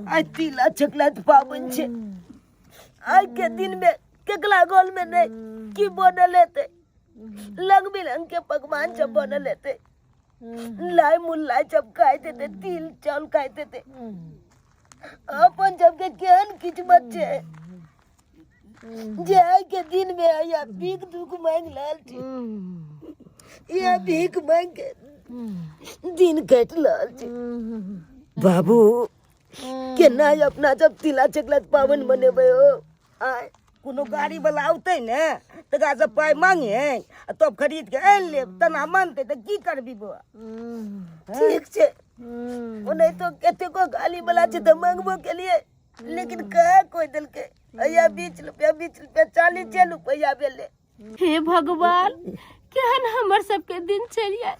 आइ तिला चकला पाबनि छै। आइ के दिन में केकरा गोल में नहीं की बनल हेतै, रंग बिरंग के पकवान सब बनल हेतै, लाई मुल्लाई सब खाइत हेतै, तिल चावल खाइत हेतै। अपन सबके केहन किस्मत छै जे आइ के दिन में आया भीख दुख मांगि रहल छी, या भीख मांगि के दिन काटि रहल छी। बाबू, केना अपना सब तिला चकला पाबनि मनेबै हो? आय कोनो गाड़ी वाला औतै ने तकरा से पाइ मांगे आ तब खरीद के आनि लेब। तना मानतै तऽ की करबी बौआ? ठीक छै, ओनाहितो कतेको गाड़ी वाला छै तऽ मांगबो केलियै, लेकिन कहाँ कोइ देलकै। अया 20 रुपया, 20 रुपया 40 रुपया भेलै। हे भगवान, केहन हमर सबके दिन चलिए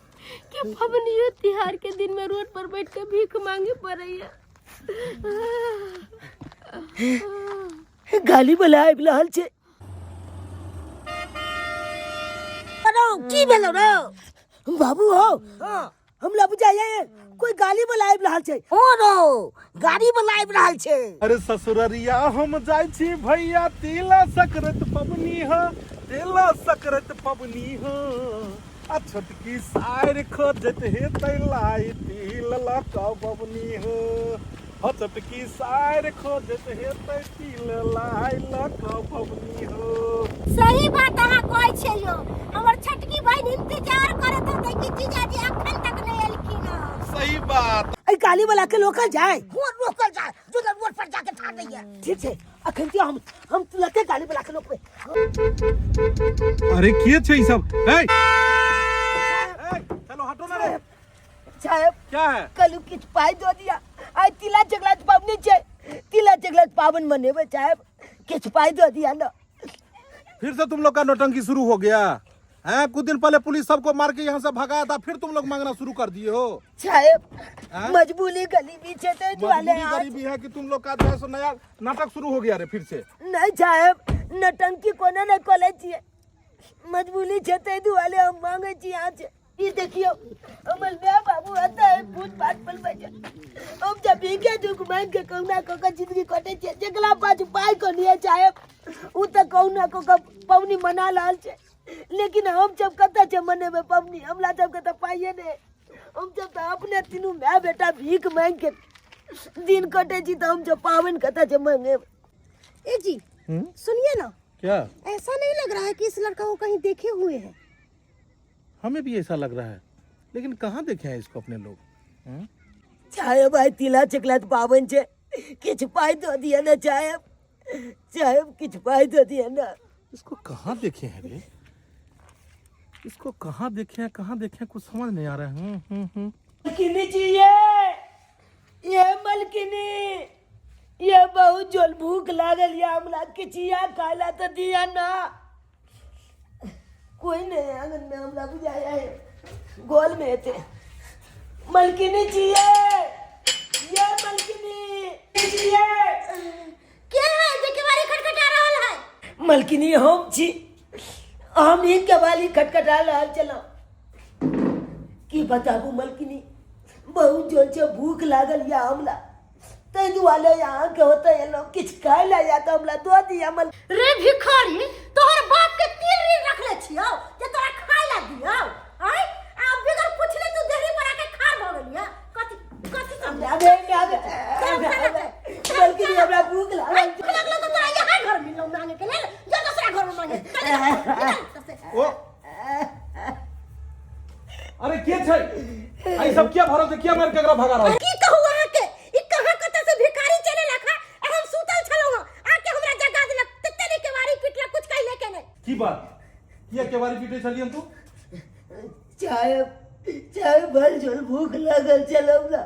कि पबनियो तिहार के दिन में रोड पर बैठ के भीख मांगे पड़ैया। गाली वाला आबि रहल छै। अरे की भेलो रे बाबू? हो हाँ। हमरा बुझाइए कोई गाली वाला आबि रहल छै। ओ रो गाड़ी वाला आबि रहल छै। अरे ससुररिया हम जाइ छी भैया, तिला सकरत पबनी हो, तिला सकरत पबनी हो। आ छोटकी सायर खोजत हे तैलाई तिल लऽ कऽ बबनी हो। हो छोटकी सायर खोजत हे तै तिल लाई लऽ कऽ बबनी हो। सही बात अहाँ कहै छियै यौ। हमर छोटकी बहिन इंतजार करैत होतै कि जीजाजी अखन तक नहि एलखिन हँ। सही बात। एहि गाली वाला के रोकल जाय। हो, रोकल जाय, जो रोड पर जाके ठाड़ रहिए। ठीक छै, अखन के हम तुरते गाली वाला के रोकबै। अरे के छै ई सब? ए ए, चलो हटो ना रे। साहब। क्या है? कलू किछु पाइ दऽ दिया। आइ तिला चकला पाबनि छै, तिला चकला पाबनि मनेबै। साहब, किछु पाइ दऽ दिया ने। फिर से तुम लोग का नौटंकी शुरू हो गया है। कुछ दिन पहले पुलिस सबको मार के यहाँ से भगाया था, फिर तुम लोग मांगना शुरू कर दिए हो। साहब, हाँ? मजबूरी गरीबी छै ताहि दुआरे। मजबूरी गरीबी है कि तुम लोग का जो है सो नया नाटक शुरू हो गया रे फिर से? नहि साहब, नौटंकी कोनो नहि करै छियै, मजबूरी छै ताहि दुआरे हम मांगै छी अहाँ से। ई देखियौ, हमर माय बाबू आता है भूत पात पर बैठल। हम जब भीखे दुख मांगि के कहुना कऽ के जिंदगी कटै छियै। जेकरा पास पाइ कनी चाहे ओ तऽ कहुना कऽ के पबनी मना रहल छै, लेकिन हम सब कतऽ छै मनेबै पबनी? हमरा सबके तऽ पाइए नहि। हम सब तऽ अपने तीनू माय बेटा भीख मांगि के दिन कटै छी, तऽ हम सब पाबनि कतऽ छै मंगेबै? ए जी, सुनिए ना। क्या? ऐसा नहीं लग रहा है कि इस लड़का को कहीं देखे हुए हैं? हमें भी ऐसा लग रहा है, लेकिन कहाँ देखे हैं इसको अपने लोग, हम्म? चाहे भाई, तिला चकला पाबनि छै, किछु पाइ दऽ दिअ ने चाहे। साहेब, किछु पाइ दऽ दिअ ने। इसको कहाँ देखे हैं रे? इसको कहाँ देखे हैं, कहाँ देखे हैं, कुछ समझ नहीं आ रहा है। हम्म हम्म हम्म मलकिनी जी, ये मलकिनी, ये बहुत जोर भूख लागल या, हमरा किचिया खाइला तऽ दिया ना। कोई नहीं आंगन में, हमरा बुझाया है गोल में थे। मलकिनी जी, ये मलकिनी जी, ये के है जे केवाड़ी खटखटा रहल है? मलकिनी, हम छी, हम ही केवाली खटखटा रहल छलहुँ। की बताबू मलकिनी, बहुत जोर से भूख लागल या हमरा, ताहि दुआरे अहाँके होते एलहुँ। किछु खाय लए या तऽ हमरा दऽ दिअ मल। रे भिखारी, तोहर बाप के तिल ऋण रखले छियौ जे तोरा खाय ला दियौ? आय आ बगैर पुछले तू देहरी पर आके खाड़ भऽ गेलिया। कथी कथी समझे? अबे अबे अबे मलकिनी, हमरा भूख लागल। भूख लागलो तऽ तोरा यहाँ घर मिललो मांगे के लेल? जो दूसरा घर में मांगे, चल निकल, निकल एतऽ से। ओ अरे के छै आई सब? क्या भरल छै? क्या मार के एकरा भगा रहल? की कहू अहाँके, ई कहाँ कतऽ से भिखारी चले लखा। हम सुतल छलहुँ हँ, आके हमरा जगा देलक, तते ने केवाड़ी पिटलक, कुछ कहिले के नहि। की बात? किया केवाड़ी पीटे छलियन तू? चाय चाय, भल जोर भूख लागल छल हमरा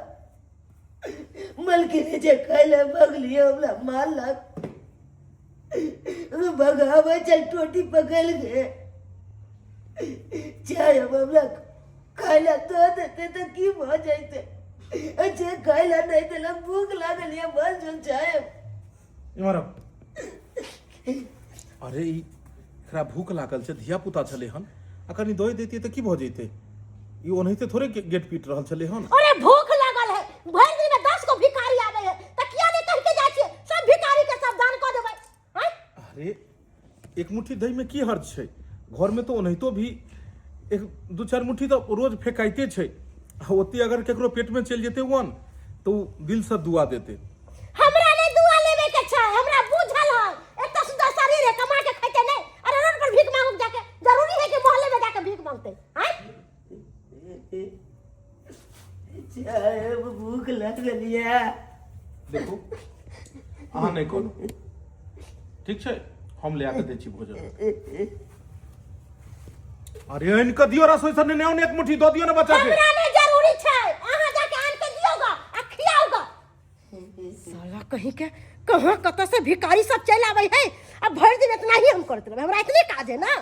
मलकिनी, जे खाय भगलियै, हमरा मारलक, भगाबै चल टोटी पकड़ के। चाय हमरा खाय ला दऽ देते तऽ की भऽ जैते? जे खाय ला नहि देलक, भूख लागल यऽ भल जोर चाय। इम्हर आब। अरे ई एकरा भूख लागल छै, धिया पुता छलै हन, आ कनि दऽ दैतियै तऽ की भऽ जैतै? ई ओनाहिते थोड़े गेट पीट रहल छलै हन। अरे भूख लागल है, भरि दिन में 10 गो भिखारी आवे है त किया अरे एक मुट्ठी दही में की हर्ज छै? घर में तो ओनाहितो भी एक दू चारि मुट्ठी तऽ रोज फेकाइते छै। आ ओते अगर केकरो पेट में चलि जेतै वन तऽ ओ दिल से दुआ देतै। हमरा नहीं दुआ लेवे के छै, हमरा बुझल है। एत सुंदर शरीर है, कमा के खैते नहीं। अरे रोड पर भीख मांगू जाके जरूरी है कि मोहल्ले में जाके भीख मांगते हैं? साहेब भूख लागल ये। देखू, अहाँ नहि करू, ठीक छै? हम ले आके दै छी भोजन। अरे आनि कऽ दियौ रसोई से, नेने एक मुट्ठी दऽ दियौ ने बच्चा के। हमरा नहीं जरूरी छै, अहाँ जाके आन के दियोगा आ खियाओगा। साला कहीं के कहाँ कतऽ से भिखारी सब चलि आबै है। आ भरि दिन इतना ही हम करैत रहबै, हमरा इतने काज है ना।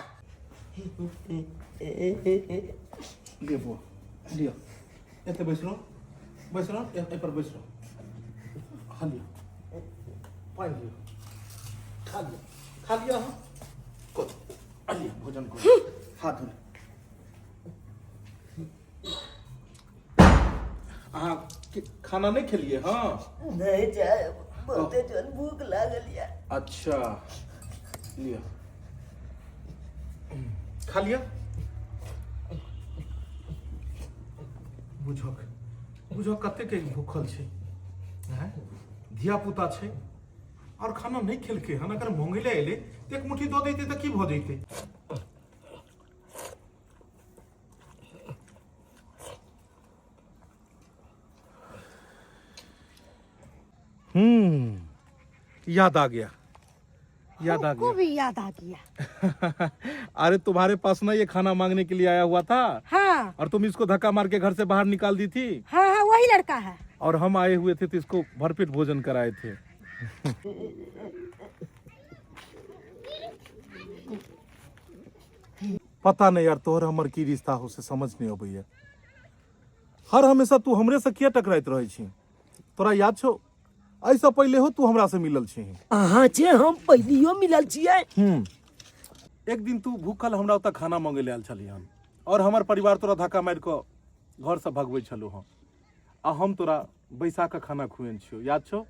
लिअ बौआ, लिअ, एतऽ बैस रहू, बैस रहू, एहि पर बैस रहू। हाँ, लिअ, पानि लिअ, खा लिअ, खा लिअ अहाँ। करू, आ लिअ, भोजन करू, हाथ धो लिअ। अहाँ खाना नहि खेलियै? हँ। नहीं साहेब, बहुते जोर भूख लागल ये। अच्छा, लिअ, खा लिअ। बुझक बुझक कतेक भूखल छै। आँय? धिया पुता छै और खाना नहि खेलकै हन। अगर मंगै लए एलै तऽ एक मुट्ठी दऽ दैतै तऽ की भऽ जैतै? हम्म, याद आ गया, याद आ हमको गया। भी याद आ गया। अरे तुम्हारे पास ना ये खाना मांगने के लिए आया हुआ था। हाँ। और तुम इसको धक्का मार के घर से बाहर निकाल दी थी। हाँ हाँ, वही लड़का है। और हम आए हुए थे तो इसको भरपेट भोजन कराए थे। पता नहीं यार, तोहर हमर की रिश्ता हो से समझ नहीं अबैया। हर हमेशा तू हमरे से किया टकराइत रहै छी? तोरा याद छौ, एहिसँ पहिले हो तू हमरा से मिलल छी? अहाँ छै हम पहिलियो मिलल छियै। एक दिन तू भूखल हमरा ओतऽ खाना मंगै लए आयल छली हन और हमर परिवार तोरा धक्का मारि कऽ घरसँ भगबै छलौ हँ, आ हम तोरा बैसा कऽ खाना खुएने छियौ। याद छौ?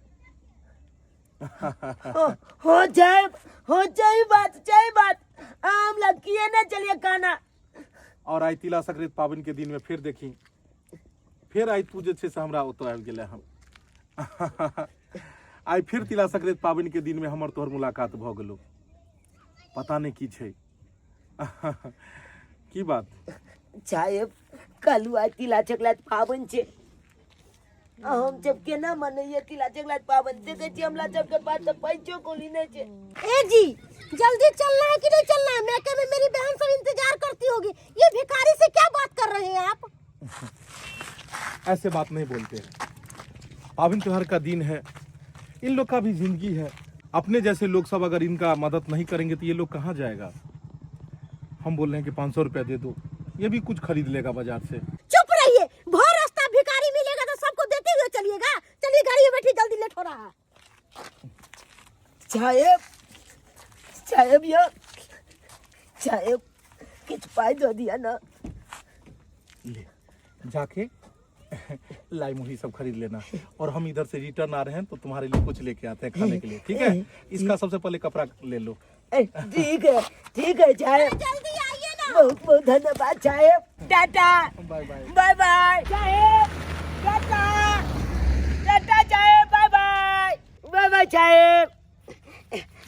हो जाए, हो जाए बात, जाए बात। आम लग किए ना चलिए खाना। और आइ तिला संक्रांति पाबनि के दिन में फेर देखी, फेर आइ तू जे छै से हमरा ओतऽ आबि गेलै हन। आइ फेर तिला संक्रांति पाबनि के दिन में हमर तोहर मुलाकात भऽ गेलो। पता नहि की छै, की बात। साहेब, कालू आइ तिला चकलात पाबनि छै आ हम जब केना मनैये तिला चकलात पाबनि? देखै छी हमरा सबके पास तऽ पैसो कौड़ी नहि छै। ए जी, जल्दी चलना है कि नहीं चलना है? मैके में मेरी बहन सब इंतजार करती होगी। ये भिखारी से क्या बात कर रहे हैं आप? ऐसे बात नहीं बोलते हैं। पावन त्योहार का दिन है, इन लोग का भी जिंदगी है। अपने जैसे लोग सब अगर इनका मदद नहीं करेंगे तो ये लोग कहाँ जाएगा? हम बोल रहे हैं कि 500 रुपया दे दो, ये भी कुछ खरीद लेगा बाजार से। चुप रहिए। भर रास्ता भिखारी मिलेगा तो सबको देते हुए चलिएगा। चलिए, गाड़ी में बैठिए, जल्दी, लेट हो रहा है। साहेब, साहेब, यौ साहेब, किछु पाइ दऽ दिअ ने। ले, जाके लाई मुही सब खरीद लेना और हम इधर से रिटर्न आ रहे हैं तो तुम्हारे लिए कुछ लेके आते हैं खाने के लिए, ठीक है? इसका सबसे पहले कपड़ा ले लो। ए, ठीक है, ठीक है साहेब। जल्दी आइए ना। बहुत बहुत धन्यवाद साहेब। Tata. Bye bye. Bye bye साहेब, टाटा, टाटा साहेब, बाय बाय, बाय बाय साहेब।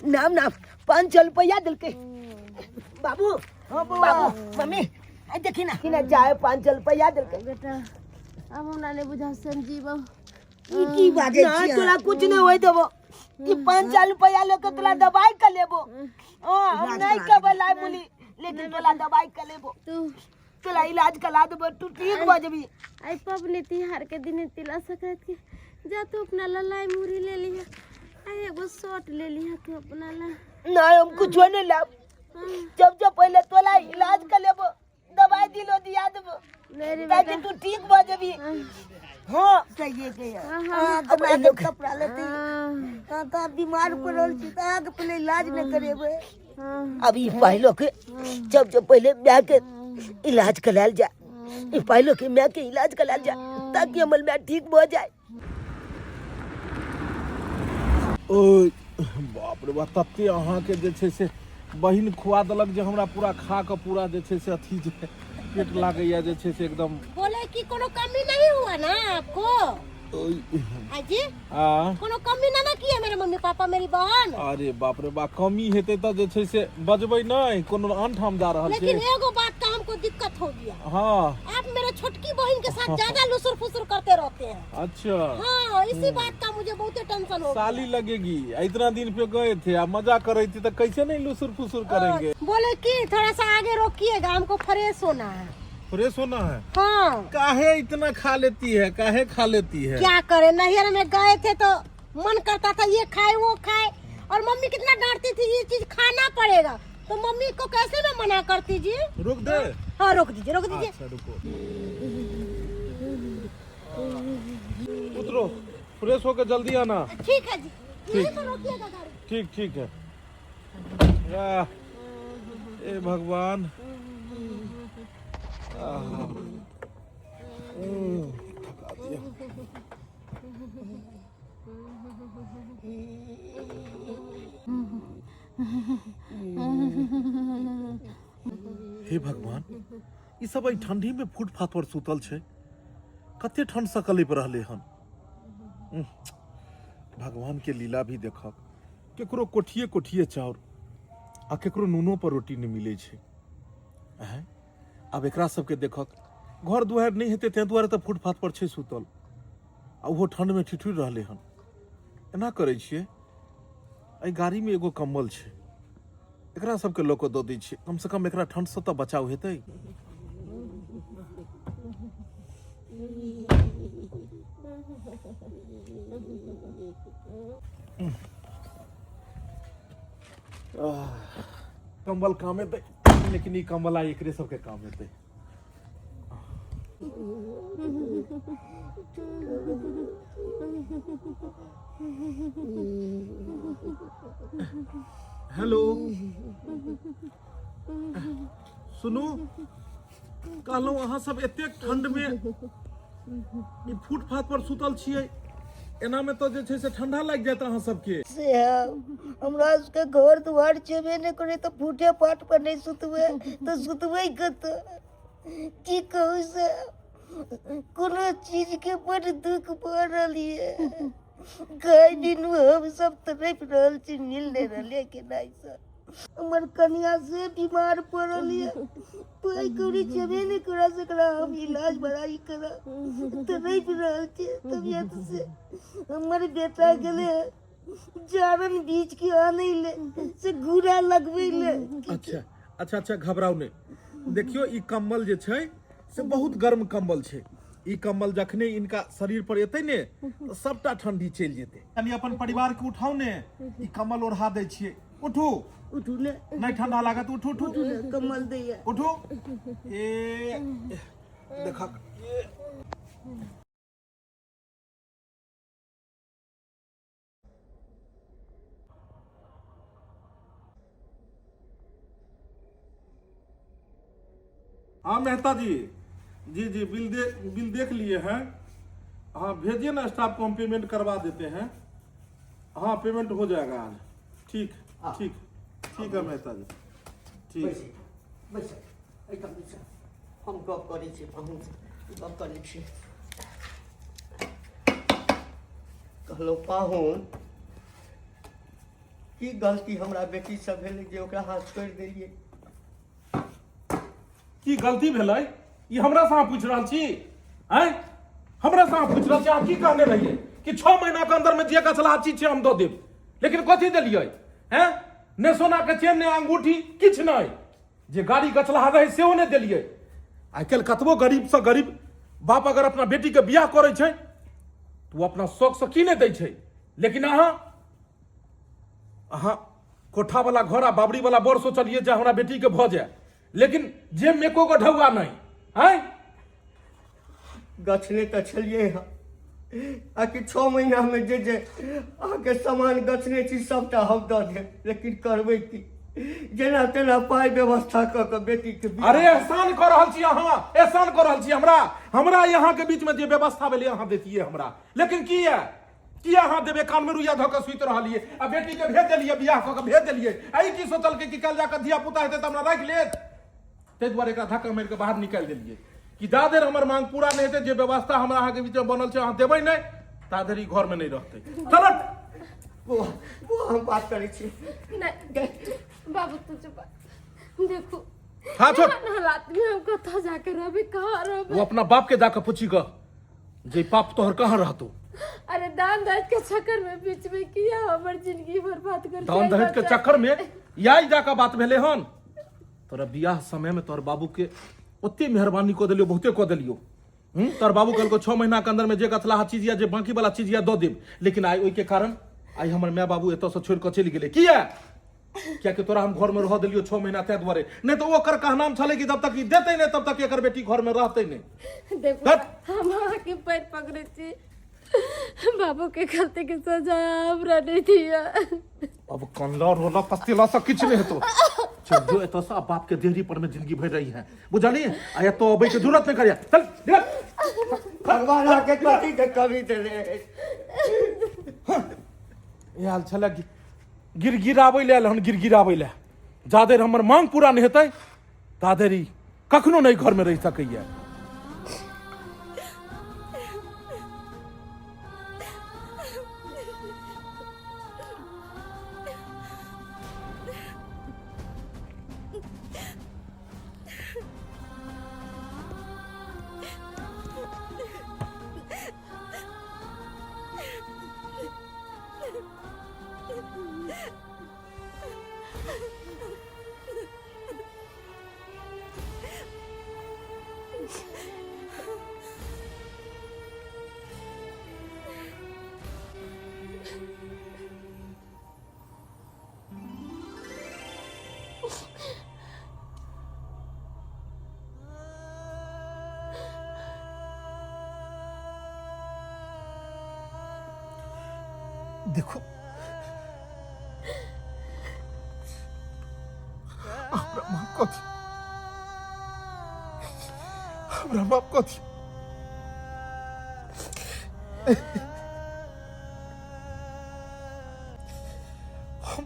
नाम नाम 500 रुपया दिलके। बाबू, बाबू, मम्मी, आ देखी ना ना चाहे 500 रुपया दिलके। बेटा, अब हमरा नहीं बुझा संजीव। ई की बाजै ना छी? तोरा कुछ नहीं होय देबो। ई 500 रुपया लेके तोरा दवाई कर लेबो। हाँ, हम नहीं कहबै लाई मुली, लेकिन तोरा दवाई कर लेबो। तू तोरा इलाज करा देबो, तू ठीक भऽ जेबी। आई पबनी तिहार के दिन, तिला संक्रांति के, जा तू अपना ला लाई मुरही ले लिहा आ एगो शर्ट ले लिहा तू अपना ला। नहीं, हम कुछो नहीं लाब। जब जब पहले तोला इलाज कर लेबो, दवाई दिलो दिया देबो, नहीं रे ताकि बेटा। तू ठीक भऽ जेबी। हाँ। सहिए के यऽ। हाँ, अहाँ अब हमरा लोग- कपड़ा लेतै। हाँ, अहाँ तऽ बीमार पड़ल छी तऽ अहाँके पहिले इलाज नहि करेबै? हाँ, अब ई पहलो के जब जब पहले माय के इलाज करायल जाए, ई पहलो के माय के इलाज करायल जाए ताकि हमर माय ठीक भऽ जाए। ओ बाप रे बाप, तते अहाँके जे छै से बहिन खुआ देलक जे हमरा पूरा खा कऽ पूरा जे छै से अथी जे पेट लागैया जे छै से एकदम। बोले कि कोनो कमी नहीं हुआ ना आपको? अजी आ कोनो कमी ना ना किया मेरे मम्मी पापा मेरी बहन? अरे बाप रे बाप, कमी हेतै तऽ जे छै से बजबै नहि, कोनो आन ठाम जा रहल लेकिन छै। एगो बात का हमको दिक्कत हो गया। हाँ। आप मेरे छोटकी बहन के साथ ज्यादा लुसुर फुसुर करते रहते हैं। अच्छा। हाँ, इसी बात का मुझे बहुत टेंशन हो गया। साली लगेगी, इतना दिन पे गए थे, आप मजा कर रही थी तो कैसे नहीं लुसुर फुसुर करेंगे। बोले कि थोड़ा सा आगे रोकिएगा, हमको फ्रेश होना है। फ्रेश होना है? हाँ। काहे इतना खा लेती है, काहे खा लेती है? क्या करे, नैहर में गए थे तो मन करता था ये खाए वो खाए, और मम्मी कितना डांटती थी ये चीज खाना पड़ेगा, तो मम्मी को कैसे मैं मना करती जी। रोक दे? हाँ रोक दीजिए, रोक दीजिए। अच्छा रुको, उतरो, फ्रेश होकर जल्दी आना। ठीक है जी, यहीं पर रोकिएगा गाड़ी। ठीक ठीक है। वाह, ए भगवान, आहा। थका दिया। हे भगवान, ई सब एहि ठंडी में फुटपाथ पर सुतल छै, कते ठंड से कलपि रहले हन। भगवान के लीला भी देखक, केकरो कोठिए कोठिए चाउर आ केकरो नूनो पर रोटी नहि मिलै छै। आँय, आब एकरा सबके देखक, घर दुआरि नहि हेतै ताहि दुआरे तऽ फुटपाथ पर छै सुतल, आ ओहो ठंड में ठिठुरि रहले हन। एना करै छियै, एहि गाड़ी में एगो कम्बल छै, एकरा सबके लऽ कऽ दऽ दै छियै, कम से कम एकरा ठंड से तऽ बचाव हेतै। कम्बल काम एतै, लेकिन ई कम्बल आइ एकरे सबके काम एतै। हेलो, सुनू, कहलहुँ अहाँ सब एतेक ठंड में ई फुटपाथ पर सुतल छियै, एना में तऽ जे छै से ठंडा लागि जायत अहाँ सबके। से हमरा सबके घर दुआर छेबे नहि करे तऽ फूटे पाट पर नहि सुतबै तऽ सुतबै कतऽ? की कहू से कोनो चीजके बड़ दुख भऽ रहल यऽ। गाय बिनु हम सब तड़पि रहल छी, मिल नहि रहल यऽ केनाइ से। हमर कनिया से बीमार पड़ल यऽ, पाइ कौड़ी छेबे नहि करा सकरा हम इलाज बड़ाई करा तड़पि रहल छी तबियत से। हमर बेटा गेलै जारन बीज के आनै ले से घूरा लगबै ले। अच्छा अच्छा अच्छा, घबराउ नहि। देखियौ ई कम्बल जे छै से बहुत गर्म कम्बल छै। ई कम्बल जखने इनका शरीर पर एतै ने तऽ सबटा ठंडी चलि जेतै। कनि अपन परिवार के उठाउ ने, ई कम्बल ओढ़ा दै छियै। उठू उठू ने, नहि ठंडा लागत, उठू उठू। उठू ने, कम्बल दैया। उठू, ए देखक ए। हाँ मेहता जी, जी जी, बिल देख लिए हैं। हाँ भेजिए ना स्टाफ को, हम पेमेंट करवा देते हैं। हाँ पेमेंट हो जाएगा आज। ठीक ठीक ठीक है मेहता जी, ठीक। बैस एहिठाम बैस, हम गप करै छी, पाहुनसँ गप करै छी। कहलहुँ पाहुन, की गलती हमरा बेटीसँ भेलै जे ओकरा अहाँ छोड़ि देलियै? की गलती भेलै ई हमरा से अहाँ पूछि रहल छी? आँय, हमरा से अहाँ पूछि रहल छी? अहाँ की कहने रहियै कि 6 महीना के अंदर में जे गछला चीज छै हम दऽ देब, लेकिन कथी देलियै? हैं, ने सोना के चेन, ने अंगूठी, किछु नहि। जे गाड़ी गछलाहा रहै सेहो नहि देलियै। आइ काल्हि कतबो गरीब से गरीब बाप अगर अपना बेटी के बियाह करै छै तऽ ओ अपना शौक से की नहि दै छै, लेकिन अहाँ अहाँ कोठा वाला घर आ बाबरी वाला बर सोचलियै जे हमरा बेटी के भऽ जाय, लेकिन जे मे एको गो ढौआ नहि। आँय, गछने तऽ छलियै हँ, आ कि 6 महीनामे जे जे अहाँके सामान गछने छी सभटा हम दऽ देब, लेकिन करबै की, जेना तेना पाइ व्यवस्था कऽ कऽ बेटीके बियाह। अरे एहसान कऽ रहल छी अहाँ, एहसान कऽ रहल छी हमरा। हमरा यहाँ के बीच में जे व्यवस्था भेलै अहाँ देतियै हमरा, लेकिन की है किया अहाँ देबै कानमे रुइया धऽ कऽ सुति रहलियै आ बेटीके भेज देलियै बियाह कऽ कऽ भेज देलियै आ ई की सोचलकै कि काल्हि जा कऽ धिया पुता हेतै तऽ हमरा राखि लेत ताहि दुआरे एकरा धक्का मारि कऽ बाहर निकालि देलियै कि जा धरि हमर मांग पूरा नहि हेतै जे व्यवस्था हमरा अहाँके बीचमे बनल छै अहाँ देबै नहि ता धरि ई घरमे नहि रहतै चलो बौआ बौआ हम बात करै छी नहीं बाबू तू चुप देखू हाँ, छोड़। एहन हालात में हम कतऽ जाके रहबै कहाँ रहबै वो अपना बाप के जाके पूछी गऽ जे पाप तोहर कहाँ रहतो अरे दान दहेज के चक्कर में बीच में किया हमर जिंदगी बर्बाद कर दान दहेज के चक्कर में यही जाके बात भेलै हन तोरा बियाह समय में तोहर बाबू के ओते मेहरबानी कऽ देलियो बहुते कऽ देलियो तोहर बाबू कहलको 6 महीना के अंदर में जे गथलाहा चीज या जे बाकी वाला चीज या दऽ देब लेकिन आइ ओहि के कारण आइ हमर माय बाबू एतऽ से छोड़ि कऽ चलि गेलै किया कियाकि तोरा हम घर में रह देलियो 6 महीना ताहि दुआरे नहीं तो ओकर कहनाम छलै कि जब तक ई देतै नहीं तब तक एकर बेटी घर में रहतै नहीं देखो हट। हम अहाँके पैर पकड़े छी बाबू के गलती के सजा हमरा नहीं दिया अब कनला रोला पस्तीला सब किछु नहीं हेतो चल जो एतऽ से अब बाप के देहरी पर में जिंदगी भरि रही है बुझलिए आ एतऽ अबै के जरूरत नहीं करिया चल निकल भगवान अहाँके कथी के कमी देने अछि आयल छलै गिड़गिड़ाबै लए आयल हन गिड़गिड़ाबै लए जाधरि हमर मांग पूरा नहि हेतै ताधरि ई कखनो नहि घरमे रहि सकैए देखो हमरा माफ कऽ दियौ हमरा माफ कऽ दियौ हम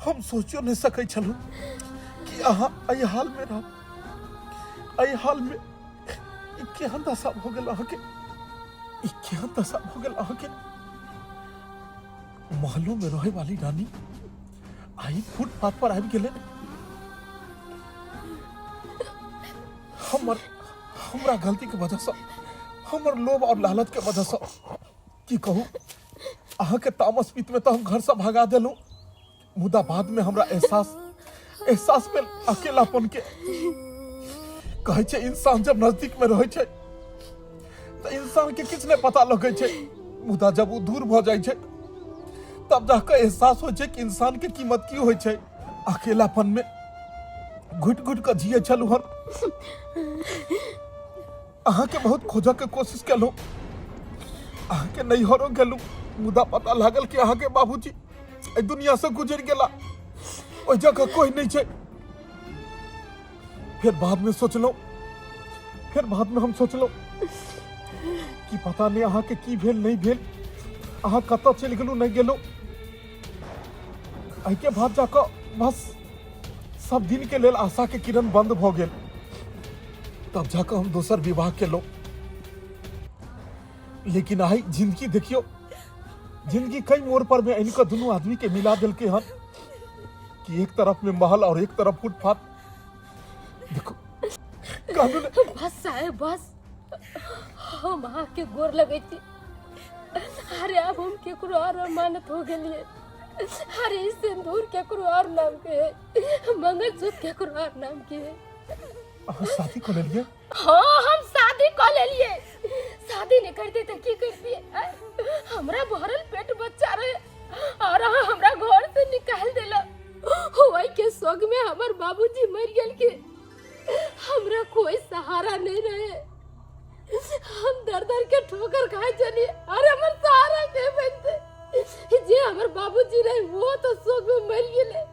हम सोचियो नहि सकै छलहुँ कि अहाँ एहि हालमे रहब एहि हालमे ई केहन दशा भऽ गेल अहाँके ई केहन दशा भऽ गेल अहाँके महलों में रहे वाली रानी आई फुटपाथ पर आबि गेलै हमर हमरा गलती के वजह से हमर लोभ और लालच के वजह से की कहू अहाँके तामस पीत में तो हम घर से भगा देलहुँ मुदा बाद में हमरा एहसास एहसास भेल अकेलापन के कहै छै इंसान जब नजदीक में रहै छै तऽ इंसान के किछु नहि पता लगै छै मुदा जब ओ दूर भऽ जाइ छै तब जाके एहसास होइ छै कि इंसान के कीमत की होइ छै अकेलापन में घुटि घुटि कऽ जियै छलहुँ हन अहाँके बहुत खोजऽ के कोशिश केलहुँ अहाँके नैहरो गेलहुँ मुदा पता लागल कि अहाँके बाबूजी एहि दुनिया से गुजरि गेला ओहि जगह कोई नहीं छै फिर बाद में सोचलहुँ फिर बाद में हम सोचलहुँ कि पता नहीं अहाँके की भेल नहीं भेल अहाँ कतऽ चलि गेलहुँ नहीं गेलहुँ एहिके बाद जाकऽ बस सब दिन के लेल आशा के किरण बंद भऽ गेल तब जाकऽ हम दोसर विवाह केलहुँ लेकिन आइ जिंदगी देखियौ जिंदगी कई मोड़ पर में आनि कऽ दुनू आदमी के मिला देलकै हन कि एक तरफ में महल और एक तरफ फुटपाथ देखो कहलू ने बस साहेब बस हम अहाँके गोर लगै छी अरे आब हम केकरो और अमानत हो गेलियै अरे ई सिंदूर केकरो और नाम के है मंगलसूत्र केकरो और नाम के है अहाँ शादी कऽ लेलियै हाँ हम शादी कऽ लेलियै शादी नहीं करते तऽ की करतियै आँय? हमरा भरल पेट बच्चा रहे और अहाँ हमरा घर से निकाल देला वही के शोक में हमर बाबूजी मर गेल के हमरा कोई सहारा नहीं रहे हम दर दर के ठोकर खाए चलिए और हमर सहारा के बनते जे हमर बाबूजी रहे वो तो शोक में मर गेले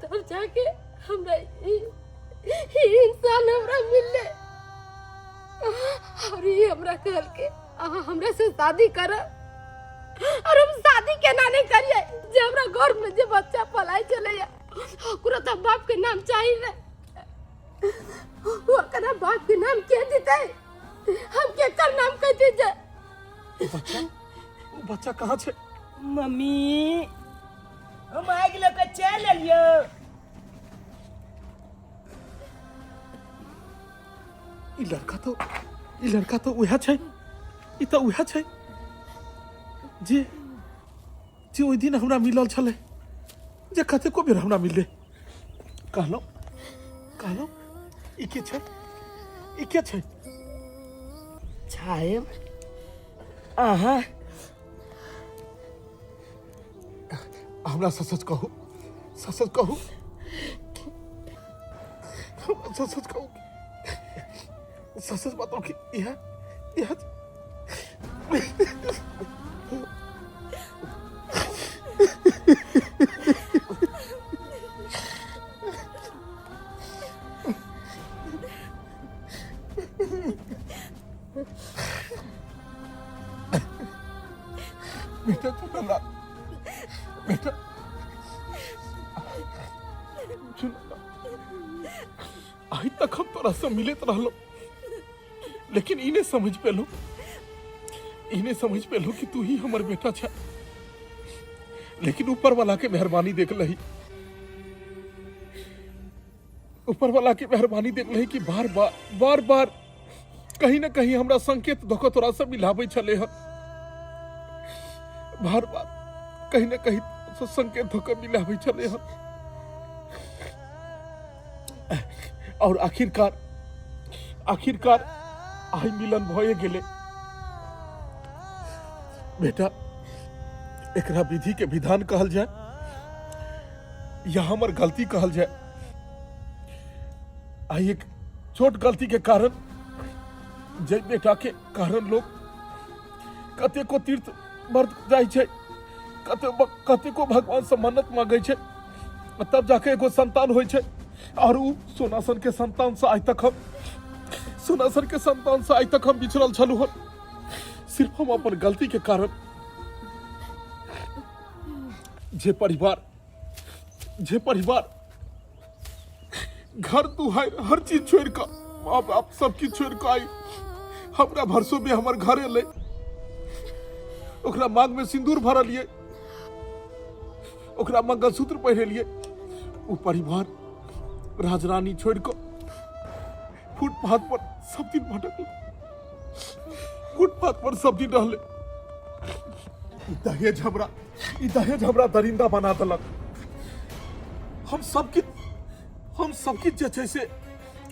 तब जाके हमरा ई ई इंसान हमरा मिलले और ई हमरा कहल के अहाँ हमरा से शादी करब। और हम शादी केना नहीं करिए जे हमरा घर में जे बच्चा पलाय चलैया ओकरो तऽ बाप के नाम चाही ने। ओकरा बाप के नाम के देतै? हम केकर नाम कहते जे बच्चा, ओ बच्चा कहाँ छै? मम्मी, हम आगि लऽ कऽ चलि एलियौ। ई लड़का तो, ई लड़का तो उएह छै, ई तऽ उएह छै जे जे ओहि दिन हमरा मिलल छलै, जे कतेको बेर हमरा मिललै। कहलहुँ, कहलहुँ ई के छै, ई के छै? साहेब, अहाँ हमरा सच सच कहू, सच सच कहू, हमरा सच सच कहू, सच सच बताओ कि यह यह बेटा चुनला, बेटा चुनला, आइ तक हम तोरा से मिलत रहलो, लेकिन ई नहीं समझ पेलो, ई नहीं समझ पेलो कि तू ही हमर बेटा छ। लेकिन ऊपर वाला के मेहरबानी देख लही, ऊपर वाला के मेहरबानी देख लही कि बार बार बार बार कहीं ना कहीं हमरा संकेत धोखा तोरा से मिलावे छले हन। बार बार कहीं ना कहीं से संकेत धोखा मिलावे छले हन। और आखिरकार, आखिरकार आई मिलन भए गेले। बेटा, एकरा विधि के विधान कहल जाए या हमर गलती कहल जाए, आई एक छोट गलती के कारण, जे बेटा के कारण लोग कतेको तीर्थ व्रत जाइ छै, कतेको भगवान से मन्नत मांगे छै, तब जाके एगो संतान होइ छै। और उ सोनासन के संतान से आइ तक हम, सोनासन के संतान से आइ तक हम बिछड़ल छलहुँ हन, सिर्फ हम अपन गलती के कारण। जे परिवार, जे परिवार घर दुहार हर चीज छोड़ कऽ, माँ बाप सब किछु छोड़ कऽ आई हमरा भरसो में हमर घर एलै, ओकरा मांग में सिंदूर भरलियै, ओकरा मंगलसूत्र पहिरेलियै, ओ परिवार राजरानी छोड़ कऽ फुटपाथ पर सब दिन भटकल, फुटपाथ पर सब दिन रहलै। ई दहेज हमरा, ई दहेज हमरा दरिंदा बना देलक। हम सब किछु, हम सब किछु जे छै से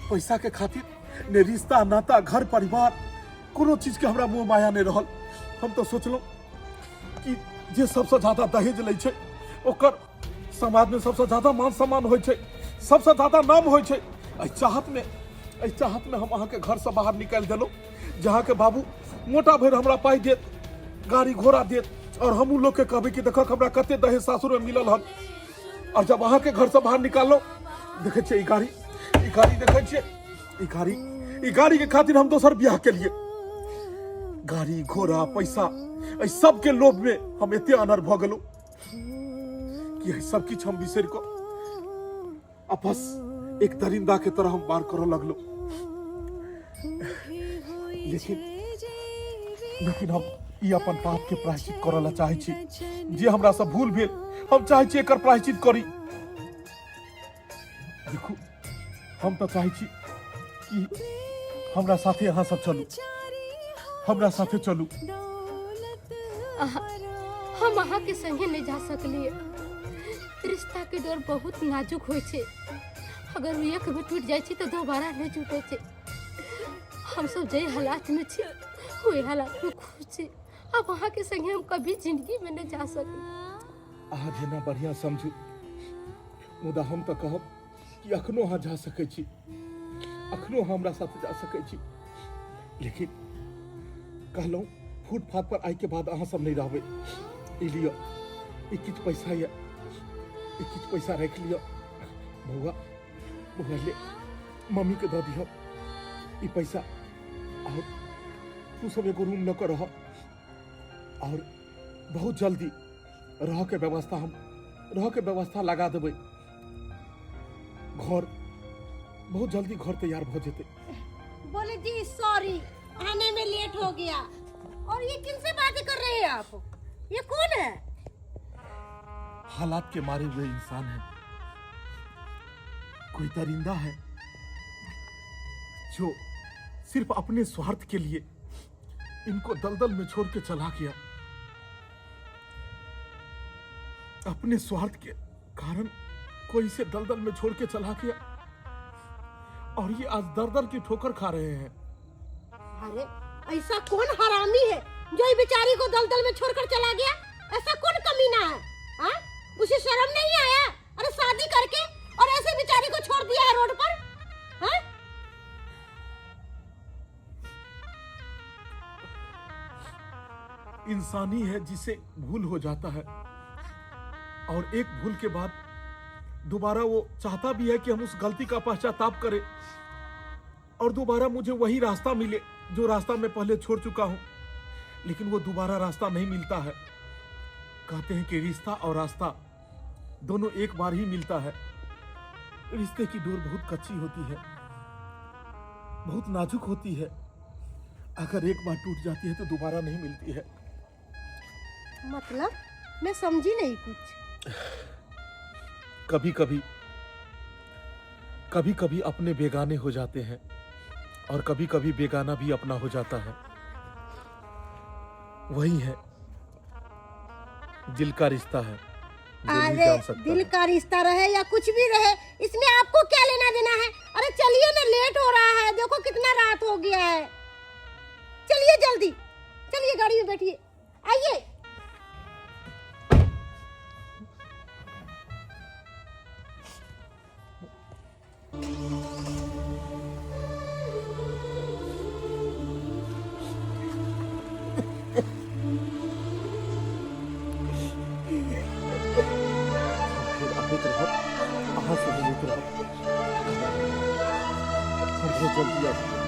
पैसा के खातिर ने रिश्ता नाता घर परिवार कोनो चीज के हमरा मोह माया नहीं रहल। हम तो सोचलहुँ कि जे सबसे ज्यादा दहेज लै छै ओकर समाज में सबसे ज्यादा मान सम्मान होइ छै, सबसे ज्यादा नाम होइ छै। एहि चाहत में, एहि चाहत में हम अहाँके घर से बाहर निकालि देलहुँ, जहाँ के बाबू मोटा भरि हमरा पाइ देत, गाड़ी घोड़ा देत, और हमहूँ लोग के कहबै कि देखक हमरा कते दहेज सासुर में मिलल हन। और जब अहाँके घर से बाहर निकाललहुँ, देखै छियै ई गाड़ी, ई गाड़ी देखै छियै, ई गाड़ी, ई गाड़ी के खातिर हम दोसर बियाह केलिए। गाड़ी घोड़ा पैसा एहि सबके लोभ में हम एते अनर भऽ गेलहुँ कि एहि सब किछु हम बिसरि कऽ आ बस एक दरिंदा के तरह हम पार करऽ लगलहुँ। लेकिन, लेकिन हम ई अपन पाप के प्रायश्चित करऽ ला चाहै छी। जे हमरा से भूल भेल हम चाहै छी एकर प्रायश्चित करी। देखू, हम तऽ चाहै छी कि हमरा साथे अहाँ सब चलू, हमरा साथे चलू। हम अहाँ के संगे नहीं जा सकलिए। रिश्ता के डोर बहुत नाजुक होइ छै, अगर ओ एक बेर टूट जाइ छै तऽ दोबारा नहीं टूटे छै। हम सब जे हालात में छी ओहि हालात में खुश छी। अब अहाँ के संगे हम कभी जिंदगी में नहीं जा सकली। अहाँ जेना बढ़िया समझू, मुदा हम तऽ कहब कि अखनो अहाँ जा सकै छी, अखनो अहाँ हमरा साथ जा सकै छी। लेकिन कहलहुँ फुटपाथ पर आइ के बाद अहाँ सब नहीं रहबै। ई लिअ, ई किछु पैसा यऽ, ई किछु पैसा राखि लिअ। बौआ, बौआ ले, मम्मी के दऽ दिहऽ ई पैसा, और तू सब एगो रूम लऽ कऽ रह, और बहुत जल्दी रह के व्यवस्था हम रह के व्यवस्था लगा देबै। घर बहुत जल्दी घर तैयार भऽ जेतै। बोले जी सॉरी, आने में लेट हो गया। और ये किन से बातें कर रहे हैं आप? ये कौन है? हालात के मारे हुए इंसान है, कोई दरिंदा है जो सिर्फ अपने स्वार्थ के लिए इनको दलदल में छोड़ के चला गया। अपने स्वार्थ के कारण कोई इसे दलदल में छोड़ के चला गया और ये आज दर दर की ठोकर खा रहे हैं। अरे ऐसा कौन हरामी है जो ये बेचारी को दलदल में छोड़कर चला गया? ऐसा कौन कमीना है? हाँ? उसे शर्म नहीं आया? अरे शादी करके और ऐसे बेचारी को छोड़ दिया है रोड पर? हाँ? इंसानी है जिसे भूल हो जाता है और एक भूल के बाद दोबारा वो चाहता भी है कि हम उस गलती का पश्चाताप करें और दोबारा मुझे वही रास्ता मिले जो रास्ता मैं पहले छोड़ चुका हूं, लेकिन वो दोबारा रास्ता नहीं मिलता है। कहते हैं कि रिश्ता और रास्ता दोनों एक बार ही मिलता है। रिश्ते की डोर बहुत कच्ची होती है, बहुत नाजुक होती है, अगर एक बार टूट जाती है तो दोबारा नहीं मिलती है। मतलब मैं समझी नहीं कुछ। कभी कभी कभी कभी अपने बेगाने हो जाते हैं और कभी कभी बेगाना भी अपना हो जाता है। वही है दिल का रिश्ता है, दिल ही अरे जान सकता दिल है। का रिश्ता रहे या कुछ भी रहे, इसमें आपको क्या लेना देना है? अरे चलिए ना, लेट हो रहा है, देखो कितना रात हो गया है। चलिए जल्दी चलिए, गाड़ी में बैठिए, आइए। फेर अबैत रहब, अहाँ से मिलैत रहब। हम बहुत जल्दी आबि।